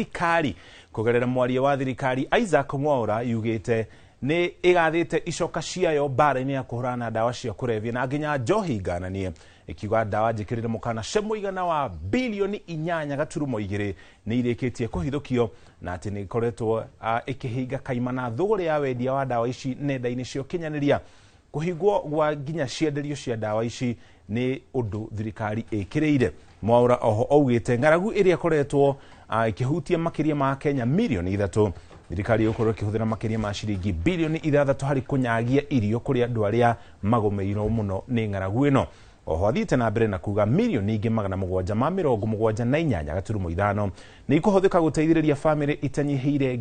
Thirikari kũgerera mwaria wa thirikari Isaac Mwaura yugĩte nĩ ĩgathĩte icoka ciayo mbara-inĩ ya kũhũrana na ndawa cia kũrebia na nginya njohi ngananie, ĩkiuga ndawa njĩkĩrĩre mũkana cia mũigana wa 8.2 bilioni nĩ irĩkĩtie kũhithũkio na atĩ nĩ ĩkoretwo ĩkĩhinga kaimana thũgũrĩ ya wendia wa ndawa ici nenda-inĩ cia ũkinyanĩria. Kũhingwo gwa nginya cienderio cia ndawa ici nĩ ũndũ thirikari ĩkĩrĩire. Mwaura oho augĩte ng'aragu ĩrĩa ĩkoretwo ĩkĩhutia makĩria ma Kenya 3 milioni, thirikari ĩgũkorwo ĩkĩhũthĩra makĩria ma ciringi 6 bilioni harĩ kũnyagia irio kũrĩ andũ arĩa magũmĩirwo mũno nĩ ng'aragu ĩno. Oho athiĩte na mbere na kuga mirioni ingĩ 778.5 nĩ ikũhũthĩka gũteithĩrĩria bamĩrĩ itanyihĩire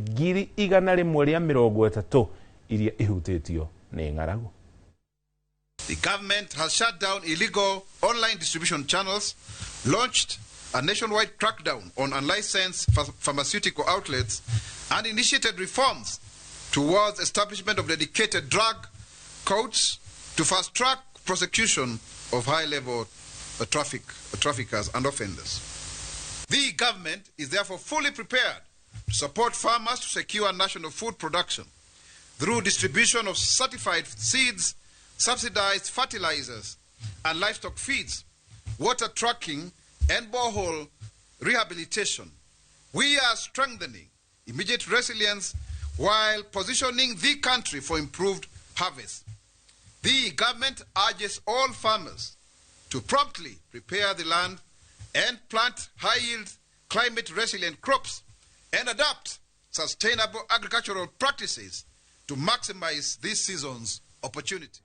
130,000 iria ihutĩtio nĩ ng'aragu. The government has shut down illegal online distribution channels, launched a nationwide crackdown on unlicensed pharmaceutical outlets, and initiated reforms towards establishment of dedicated drug courts to fast-track prosecution of high-level traffickers and offenders. The government is therefore fully prepared to support farmers to secure national food production through distribution of certified seeds, subsidized fertilizers and livestock feeds, water trucking, and borehole rehabilitation. We are strengthening immediate resilience while positioning the country for improved harvest. The government urges all farmers to promptly prepare the land and plant high yield, climate resilient crops and adopt sustainable agricultural practices to maximize this season's opportunity.